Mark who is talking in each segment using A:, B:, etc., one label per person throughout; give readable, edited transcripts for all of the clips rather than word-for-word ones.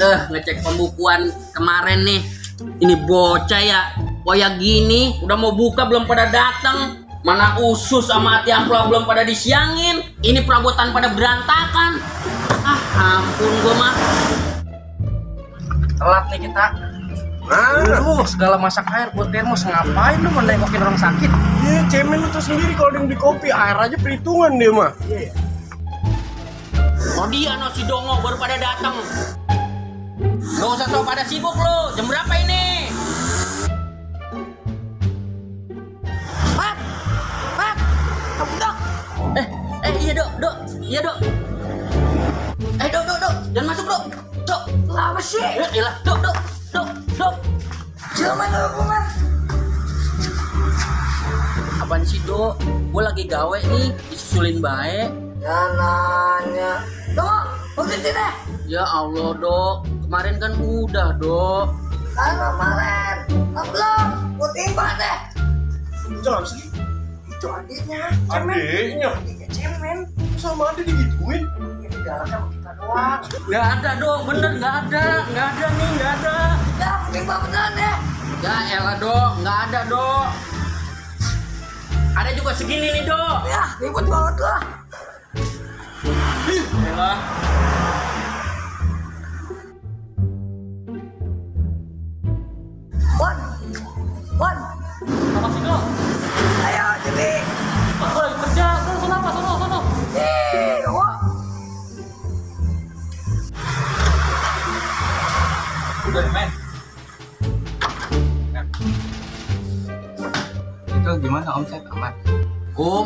A: Ngecek pembukuan kemarin nih. Ini bocah ya, kayak gini udah mau buka belum pada datang. Mana usus sama hati ampla belum pada disiangin. Ini perabotan pada berantakan. Ampun gua mah.
B: Telat nih kita. Lu segala masak air buat termos, ngapain lu menengokin orang sakit?
C: Iya, cemen lu tuh sendiri kalau dia beli kopi, air aja perhitungan dia mah.
A: Oh dia no si Dongo baru pada datang. Gak usah sok pada sibuk lo. Jam berapa ini? Pat, kamu dok. Iya dok. Dok, jangan masuk dok. Dok, apa sih? Iyalah, dok. Jangan aku mah. Apaan sih dok? Gue lagi gawe nih, disusulin baik.
D: Ya nanya. Dok, berhenti deh.
A: Ya Allah dok, kemarin kan udah dok.
D: Kan kemarin. Belum, gue timba deh.
C: Jangan sih.
D: Itu adiknya.
C: Adiknya?
D: Adiknya cemen.
C: Sama adik digituin.
D: Ini galaknya sama kita doang.
A: Gak ada dok, bener gak ada nih, gak ada.
D: Ya, timba beneran deh.
A: Ya elah dok, gak ada dok. Ada juga segini nih dok.
D: Ya, ribut banget lah.
A: Elah.
D: Wan.
A: Apa sih dok?
D: Ayo, Jimmy.
A: Aku lagi kerja, kenapa? Sono.
D: Wah.
B: Udah men. Itu gimana omset aman?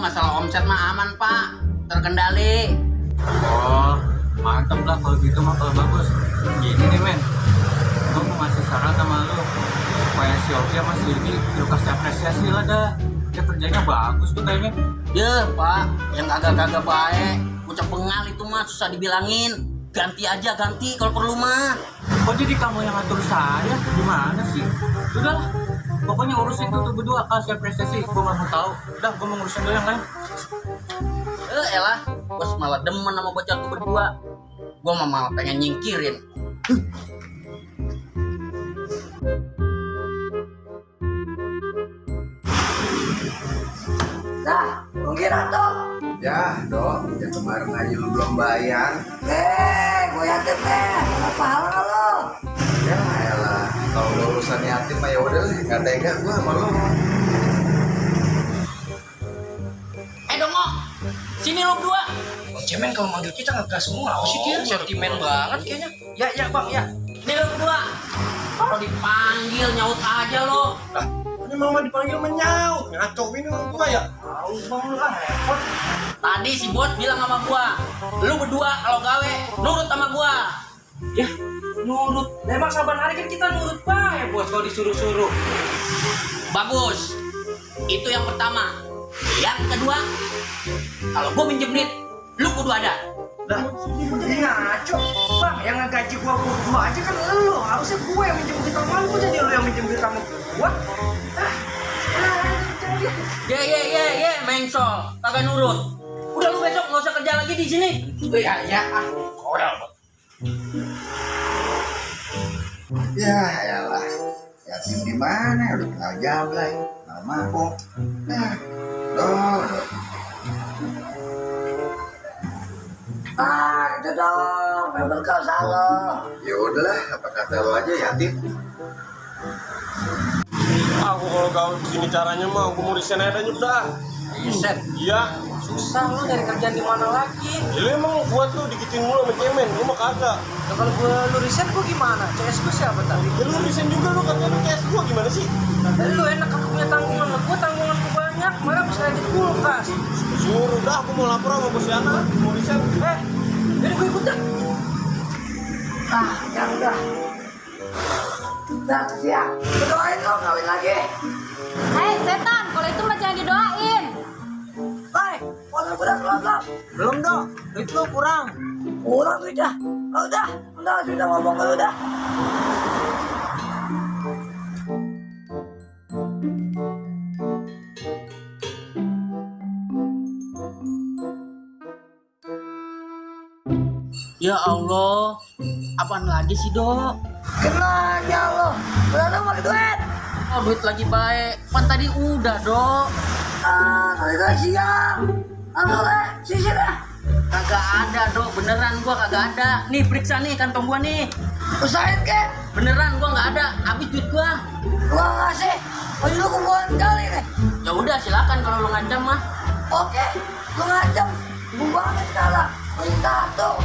A: Masalah omset mah aman pak, terkendali.
B: Oh, mantap lah kalau gitu mah, kalau bagus. Gini nih men, gue mau ngasih saran sama lu supaya si Oki sama si Lidi lu kasih apresiasi lah dah. Dia kerjanya bagus tuh kayaknya.
A: Ya pak, yang agak-agak baik, ucap bengal itu mah susah dibilangin. Ganti kalau perlu mah.
B: Kok jadi kamu yang ngatur saya? Gimana sih? Udahlah, pokoknya urusin tuh berdua, kasih apresiasi. Gue gak mau tahu. Udah, gue mau ngurusin dulu yang lain.
A: Elah, bos malah demen sama bocah tuh berdua. Gue malah pengen nyingkirin.
D: Nah, mungkin dok.
E: Ya, Dok, yang kemarin aja lu belum bayar.
D: Gue yatim deh. Apa hal lo?
E: Ya elah, kalau udah urusan yatim mah ya udah lah, gak tega gua sama lu.
A: Dongo, sini lu berdua.
B: Cemen kalau manggil kita ngegas semua. Apa sih dia?
A: Sentimen banget kayaknya.
B: Ya bang, ya.
A: Nih lu berdua. Kalau dipanggil nyaut aja lo.
C: Lah, ini mama dipanggil menyaut. Ngacauin orang tua ya.
B: Tahu bang lu lah, repot.
A: Tadi si bos bilang sama gua, lu berdua kalau gawe nurut sama gua.
B: Ya, nurut. Memang saban hari kan kita nurut ya bos kalau disuruh-suruh.
A: Bagus. Itu yang pertama. Yang kedua, kalau gua minjem duit, lu kudu ada.
B: Lah, jadi ngaco. Bang, yang ngegaji gua aja kan lu. Harusnya gua yang minjem duit sama lu, jadi lu yang minjem duit sama gua.
A: Ye, mengsol, kagak nurut. Udah lu besok nggak usah kerja lagi di sini.
B: Ya, korel.
E: Ya elah, yatim di mana? Udah kenal jablay, kenal mabok. Nah, Dok.
D: Itu dong. Memang kau salah.
E: Ya udahlah, apa kata lu aja yatim.
C: Aku kalau kau begini caranya mah, aku mau resign aja udah.
B: Resign?
C: Iya.
B: Susah lu nyari kerjaan di mana lagi?
C: Ya, lu emang gua tuh digituin mulu sama cemen, gua mah kagak.
B: Nah, kalau lu resign gua gimana? CS gua siapa tadi?
C: Ya lu resign juga lu, katanya lu CS gua gimana sih?
B: Lu enak aku punya tanggungan, gua tanggungan gua banyak, malah bisa edit kulkas.
C: Suruh dah, aku mau lapor sama bos Yana, mau resign.
B: Jadi gua ikut dah.
D: Ya udah. Udah siap. Doain lo kawin lagi.
F: Hei setan, kalau itu mah jangan didoain.
D: Kalau udah
B: Belum dong, duit lu kurang.
D: kurang udah. Udah ngomong lu udah.
A: Ya Allah, apaan lagi sih, Dok?
D: Kenanya lo, udah pakai duit.
A: Oh, duit lagi baik. Kan tadi udah, Dok.
D: Tadi kan siang. Langsung sisir dah.
A: Kagak ada, Dok. Beneran gua kagak ada. Nih, periksa nih kantong gua nih.
D: Usahain ke?
A: Beneran gua nggak ada. Habis duit gua.
D: Gua ngasih. Baju lu kumpulan kali nih.
A: Ya udah, silakan kalau lu ngancam mah.
D: Oke, lu ngajak. Gua banget sekarang. Minta tuh.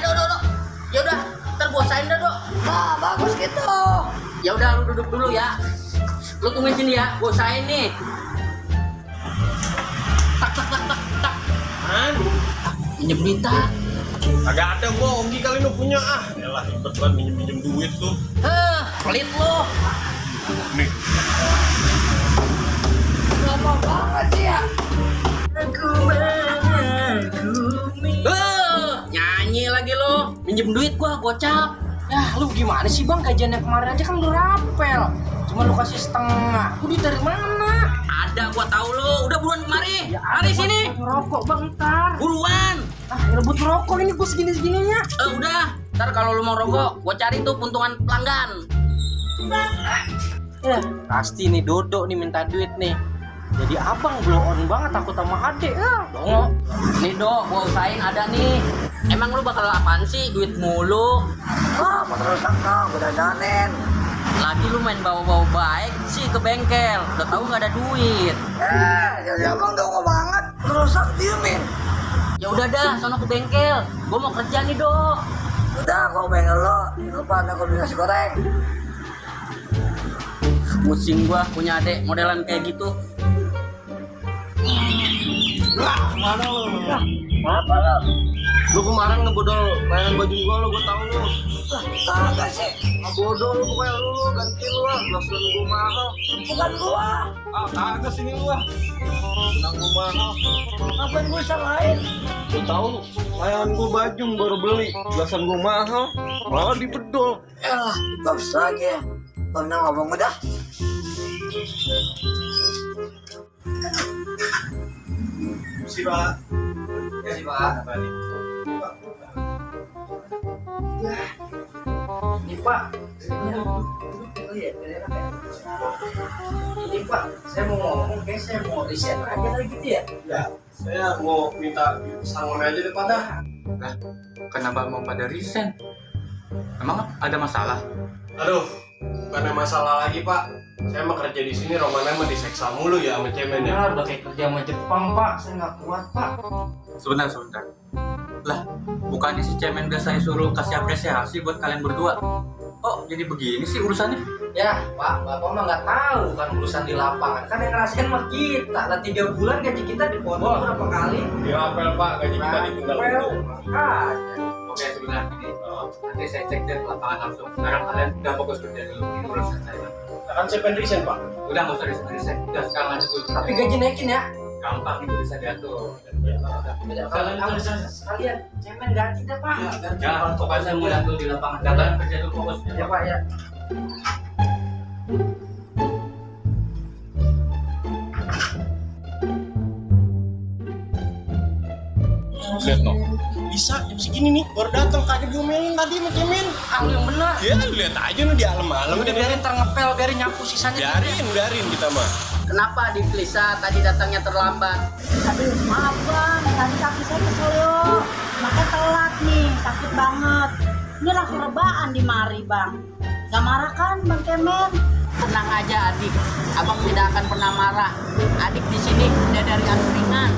A: Dok. Ya udah, ntar gua usahain dah, Dok.
D: Nah, bagus gitu.
A: Ya udah, lu duduk dulu ya. Lu tungguin sini ya, gua usahain nih. Tak. Pinjem berita.
C: Agak ada gua, Ogi kali lu punya Yalah, ribet banget minjem duit tuh.
A: Pelit lu.
C: Nih.
D: Lama banget sih ya.
A: Nyanyi lagi lu. Minjem duit gua, gocap.
G: Ya lu gimana sih bang, gajiannya kemarin aja kan lu rapel. Cuma lu kasih setengah. Lu duit dari mana?
A: Ada, gua tahu lu. Udah buruan kemari. Mari sini.
G: Ngerokok bang ntar.
A: Buruan.
G: Rebut rokok ini gue segini-segininya.
A: Udah. Ntar kalau lu mau rokok, gua cari tuh puntungan pelanggan.
G: Ya pasti nih Dodo nih minta duit nih. Jadi abang blow on banget takut sama adek.
A: Dongo. Nih, Dok, gua usahain ada nih. Emang lu bakal apaan sih? Duit mulu.
D: Motor rusak dong, udah janin.
A: Lagi lu main bawa-bawa baik sih ke bengkel. Udah tahu nggak ada duit.
D: Jadi abang dong banget. Rusak diemin.
A: Ya udah dah, sono ke bengkel. Gua mau kerja nih, Dok.
D: Udah, gua pengen lo. Lupa ada kopi nasi goreng.
A: Pusing gua punya adek modelan kayak gitu.
C: Mana lu?
D: Apa lo?
C: Lu kemarin ngebodol mainan baju gua tahu lu.
D: Kagak sih.
C: Ngebodol lu pokoknya lu ganti lu Langsung gua mahal.
D: Bukan gua.
C: Kagak sini lu Nang gua mahal.
D: Ngapain gua salahin?
C: Lu tahu mainan gua baju baru beli. Belasan gua mahal. Malah dibedol.
D: Bagus lagi ya. Pernah ngomong udah.
C: Si Pak.
E: Ya sih Pak. Apa nih?
G: Ini pak. Ini pak, saya mau ngomong, kayak saya mau riset aja lagi gitu ya.
C: Ya, saya mau minta sangon aja deh pada.
B: Lah, kenapa mau pada resign? Emang ada masalah?
C: Aduh, bukannya masalah lagi Pak. Saya mah kerja di sini, Romana mah diseksa mulu ya sama cemen ya.
G: Ya udah kayak kerja sama Jepang pak, saya nggak kuat pak.
B: Sebentar. Lah, bukannya si cemen udah saya suruh kasih apresiasi buat kalian berdua? Oh, jadi begini sih urusannya?
G: Ya pak, bapak mah nggak tahu kan urusan di lapangan. Kan yang ngerasain mah kita. Lah 3 bulan gaji kita dipotong berapa kali?
C: Ya apel Pak, gaji kita ditinggal itu.
B: Oke, sebentar ini. Nanti saya cek deh lapangan langsung. Sekarang kalian udah fokus kerja dulu. Ini urusan saya.
C: Kan saya pengen resign Pak.
B: Udah nggak usah resign. Udah sekarang aja dulu.
G: Tapi gaji naikin ya.
B: Gampang itu bisa diatur.
G: Sekalian cemen ganti deh pak.
B: Ya, pokoknya saya mulai dulu di lapangan. Kalian kerja dulu fokus.
G: Ya pak ya.
C: Lihat no. Bisa jam segini nih, baru datang kagak diomelin tadi sama cemen.
G: Lu yang benar.
C: Ya lihat aja nih di alam-alam
G: Udah biarin terngepel, biarin nyapu sisanya.
C: biarin kita mah.
A: Kenapa di Plisa tadi datangnya terlambat?
F: Aduh, maaf bang, tadi kaki saya keselio. Makanya telat nih, sakit banget. Ini langsung rebaan di mari bang. Gak marah kan bang Kemen?
A: Tenang aja adik, abang tidak akan pernah marah. Adik di sini udah dari angkringan.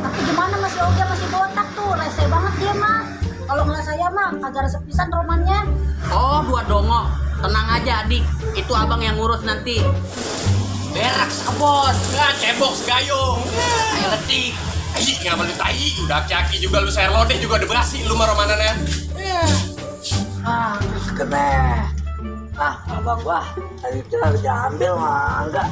F: Tapi gimana masih Oga masih botak tuh, rese banget dia mah. Kalau nggak saya mah kagak resep pisan romannya.
A: Oh, buat dongo. Tenang aja adik, itu abang yang ngurus nanti. Berak sekebon.
C: Cebok segayung.
A: Ayo letik.
C: Nggak perlu tai, udah aki-aki juga lu serlo deh juga udah berasi lu mah romanannya.
D: Terus kena. Abang gua tadi kita udah ambil mah enggak.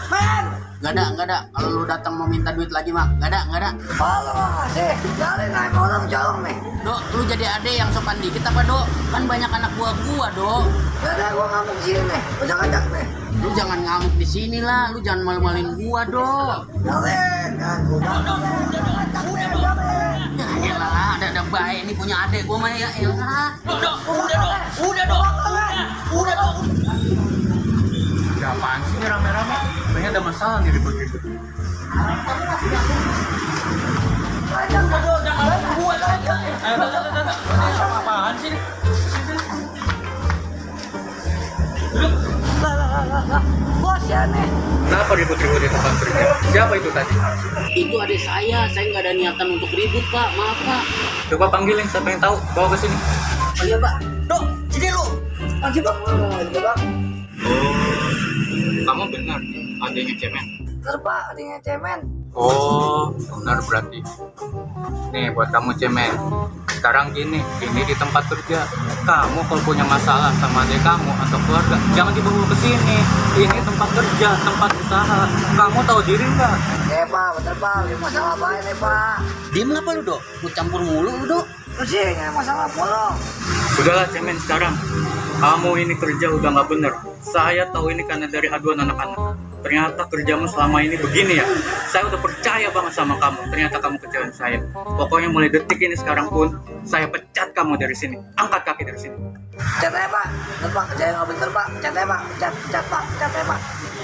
D: Men,
A: Nggak ada. Kalau lu datang mau minta duit lagi mah, nggak ada.
D: kalau masih dari naik orang jauh nih.
A: Dok, lu jadi ade yang sopan dikit apa, Dok? Kan banyak anak gua, Dok.
D: Gak ada gua ngamuk sini nih, udah kacak nih.
A: Lu jangan ngamuk di sini lah, lu jangan malu-maluin gua dong.
D: Jamin, aku jamin.
A: Ya elah, ada baik ini punya adek gua mah ya elah. Udah dong.
B: Ya apaan sih ini rame-rame? Kayaknya ada masalah nih ribut-ribut. Apaan sih?
D: Bos ya nih.
B: Kenapa ribut-ribut di tempat kerja? Siapa itu tadi?
A: Itu adik saya nggak ada niatan untuk ribut pak, maaf pak.
B: Coba panggilin siapa yang tahu, bawa ke sini.
A: Oh iya pak, Dok, sini lu.
D: Masih bang, lagi bang.
B: Kamu benar, adanya cemen.
D: Terpak, adanya cemen.
B: Oh, benar berarti. Nih buat kamu cemen. Sekarang gini, ini di tempat kerja. Kamu kalau punya masalah sama adik kamu atau keluarga, jangan dibawa ke sini. Ini tempat kerja, tempat usaha. Kamu tahu diri nggak?
D: Pak, betul pak. Ini masalah apa ini pak?
A: Diem ngapa lu Dok? Lu campur mulu lu Dok.
D: Terus ini masalah mulu.
B: Udahlah cemen sekarang. Kamu ini kerja udah nggak bener. Saya tahu ini karena dari aduan anak-anak. Ternyata kerjamu selama ini begini ya. Saya udah percaya banget sama kamu. Ternyata kamu kecewain saya. Pokoknya mulai detik ini sekarang pun saya pecat kamu dari sini. Angkat kaki dari sini.
D: Pecat aja pak. Terpak, kerjanya nggak bener pak. Pecat aja pak. Pecat pak. Pecat aja pak.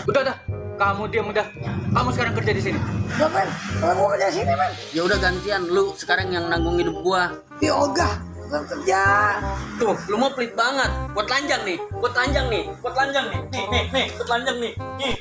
B: Udah. Kamu diam udah. Kamu sekarang kerja di sini.
D: Udah men, kalau mau kerja sini men.
A: Ya udah gantian, lu sekarang yang nanggung hidup gua.
D: Di ogah, belum kerja.
A: Tuh, lu mau pelit banget. Buat telanjang nih. Nih, buat telanjang nih. Nih, buat telanjang nih. Nih.